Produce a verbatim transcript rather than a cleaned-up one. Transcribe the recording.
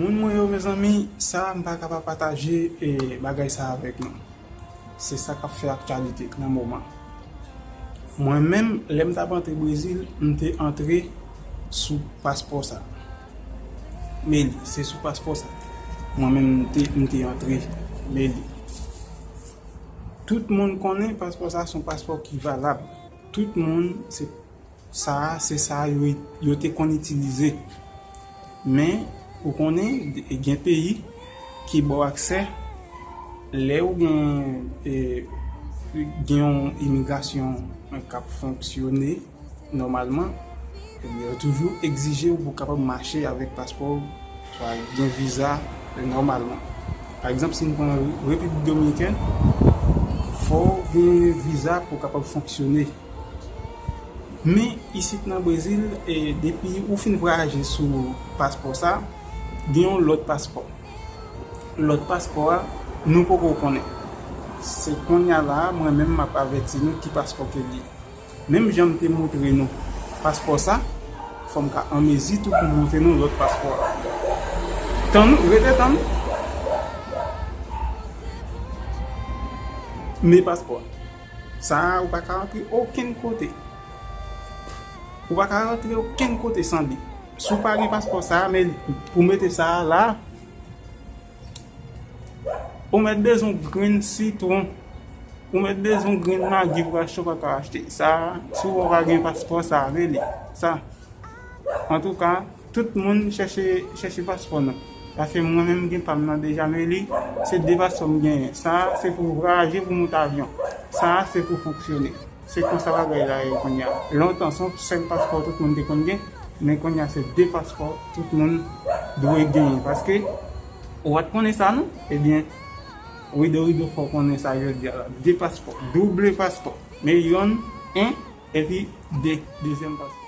Moun mwen yo, mezanmi, sa m pa ka pa pataje e bagay sa avèk nou. Se sa k ap fè aktyalite nan moman. Mwen menm, lè m t ap antre Brezil, m te antre sou paspò sa. Meli, se sou paspò sa. Mwen menm, m te, m te antre Meli. Tout moun konnen paspò sa se yon paspò ki valab. Tout moun, se sa, se sa yo, yo te konn itilize. Men, ou konnen, gen peyi ki ba w aksè, lè ou gen, e, gen yon imigrasyon k ap fonksyone nòmalman, ebyen, yo toujou egzije w pou w kapab mache avèk paspò w, swa gen viza, e, nòmalman. Pa egzanp, si n pran Repiblik Dominikèn, fò w gen viza pou w kapab fonksyone. Men isit nan Brezil, e, depi ou fin vwayaje sou paspò sa, gen yon lòt paspò. Lòt paspò a, nou poko konnen. Se kounye a la a, mwen menm m ap avèti nou ki paspò ke li ye. Menm jan m te montre nou paspò sa, fò m ka an mezi tou pou montre nou lòt paspò a. Tann nou, rete tann nou. Men paspò a. Sa a, ou pa ka rantre okenn kote. Ou pa ka rantre okenn kote san li. Si w pa gen paspò sa a, men pou mete sa a la, ou mèt bezwen grenn sitwon. Ou mèt bezwen grenn magi pou achte, ou pa ka achte. Sa a, si w pa gen paspò sa a, men li. Sa. Antouka, tout moun chèche, chèche paspò nou. Paske mwen menm gen pa m nan deja, men li, se de paspò m genyen. Sa a, se pou vwayaje, pou monte avyon. Sa a, se pou fonksyone. Se konsa bagay la ye kounye a. Lontan, se yon sèl paspò tout moun te konn gen, men kounye a, se de paspò tout moun dwe genyen. Paske, ou pa t konnen sa, non? Ebyen, rido rido fò w konnen sa jodi a la. De paspò, double paspò. Men yonn, en, epi de, dezyèm paspò.